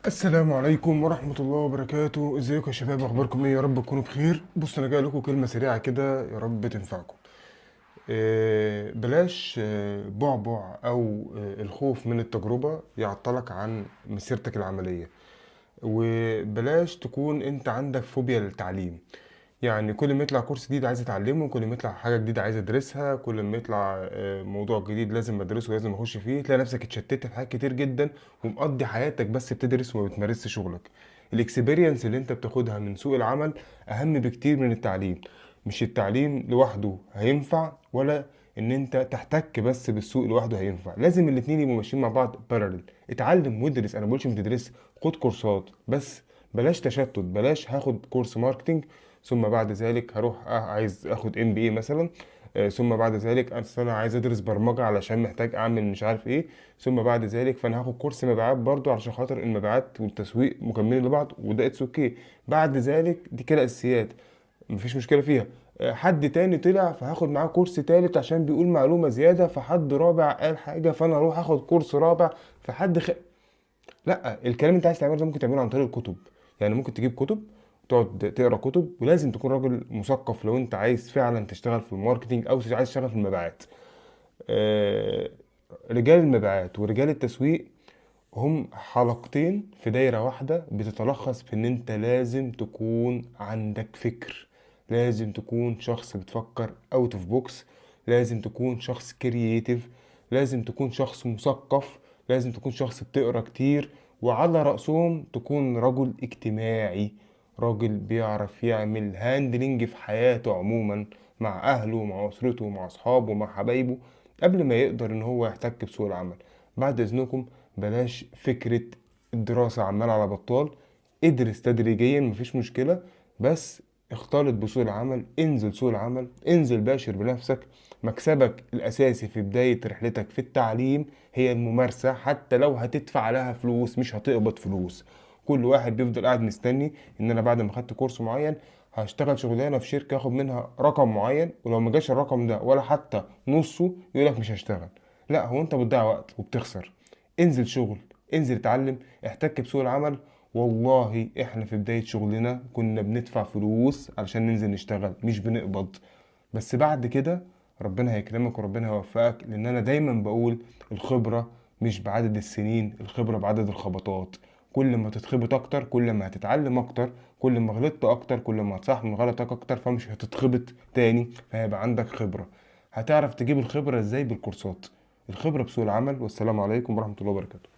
السلام عليكم ورحمة الله وبركاته. ازيكم يا شباب؟ اخباركم ايه؟ يا رب تكونوا بخير. بصوا، انا جاي لكم كلمة سريعة كده يا رب تنفعكم. بلاش بعبع او الخوف من التجربة يعطلك عن مسيرتك العملية، وبلاش تكون انت عندك فوبيا للتعليم. يعني كل ما يطلع كورس جديد عايز اتعلمه، كل ما يطلع حاجة جديدة عايز ادرسها، كل ما يطلع موضوع جديد لازم ادرسه ولازم اخش فيه، تلاقي نفسك اتشتت في حاجات كتير جدا ومقضي حياتك بس بتدرس وما بتمارسش شغلك. ال experience اللي انت بتاخدها من سوق العمل اهم بكتير من التعليم. مش التعليم لوحده هينفع، ولا ان انت تحتك بس بالسوق لوحده هينفع، لازم الاتنين يبقوا ماشيين مع بعض parallel. اتعلم وادرس، انا ما بقولش ما تدرس، خد كورسات، بس بلاش تشتت. بلاش هاخد كورس marketing ثم بعد ذلك هروح عايز اخد MBA مثلا، ثم بعد ذلك اصل انا عايز ادرس برمجة علشان محتاج اعمل مش عارف ايه، ثم بعد ذلك فانا هاخد كورس مبيعات برضو علشان خاطر المبيعات والتسويق مكملين لبعض، وده it's okay. بعد ذلك دي كده اساسيات مفيش مشكلة فيها. حد تاني طلع فهاخد معاه كورس تالت عشان بيقول معلومة زياده، فحد رابع قال حاجة فانا اروح اخد كورس رابع، فحد لا، الكلام اللي انت عايز تعمله ده ممكن تعمله عن طريق الكتب. يعني ممكن تجيب كتب، تقعد تقرا كتب، ولازم تكون راجل مثقف لو انت عايز فعلا تشتغل في ال marketing او عايز تشتغل في المبيعات. آه، رجال المبيعات ورجال التسويق هم حلقتين في دايرة واحدة، بتتلخص في ان انت لازم تكون عندك فكر، لازم تكون شخص بتفكر out of box، لازم تكون شخص creative، لازم تكون شخص مثقف، لازم تكون شخص بتقرا كتير، وعلى رأسهم تكون رجل اجتماعي، راجل بيعرف يعمل handling في حياته عموما مع أهله، مع أسرته، مع أصحابه، مع حبايبه، قبل ما يقدر إن هو يحتك بسوق العمل. بعد إذنكم بلاش فكرة الدراسة عمال على بطال. ادرس تدريجيا مفيش مشكلة، بس اختلط بسوق العمل، انزل سوق العمل، انزل باشر بنفسك. مكسبك الأساسي في بداية رحلتك في التعليم هي الممارسة، حتى لو هتدفع لها فلوس، مش هتقبض فلوس. كل واحد بيفضل قاعد مستني ان انا بعد ما خدت كورس معين هشتغل شغلانة في شركة اخد منها رقم معين، ولو ما جاش الرقم ده ولا حتى نصه يقولك مش هشتغل. لا، هو انت بتضيع وقت وبتخسر. انزل شغل، انزل اتعلم، احتك بسوق العمل. والله احنا في بداية شغلنا كنا بندفع فلوس علشان ننزل نشتغل، مش بنقبض، بس بعد كده ربنا هيكرمك وربنا هيوفقك. لان انا دايما بقول الخبرة مش بعدد السنين، الخبرة بعدد الخبطات. كل ما تتخبط اكتر كل ما هتتعلم اكتر، كل ما غلطت اكتر كل ما هتصح من غلطك اكتر، فمش هتتخبط تاني، فهيبقى عندك خبرة. هتعرف تجيب الخبرة ازاي؟ بالكورسات، الخبرة بسوق العمل. والسلام عليكم ورحمة الله وبركاته.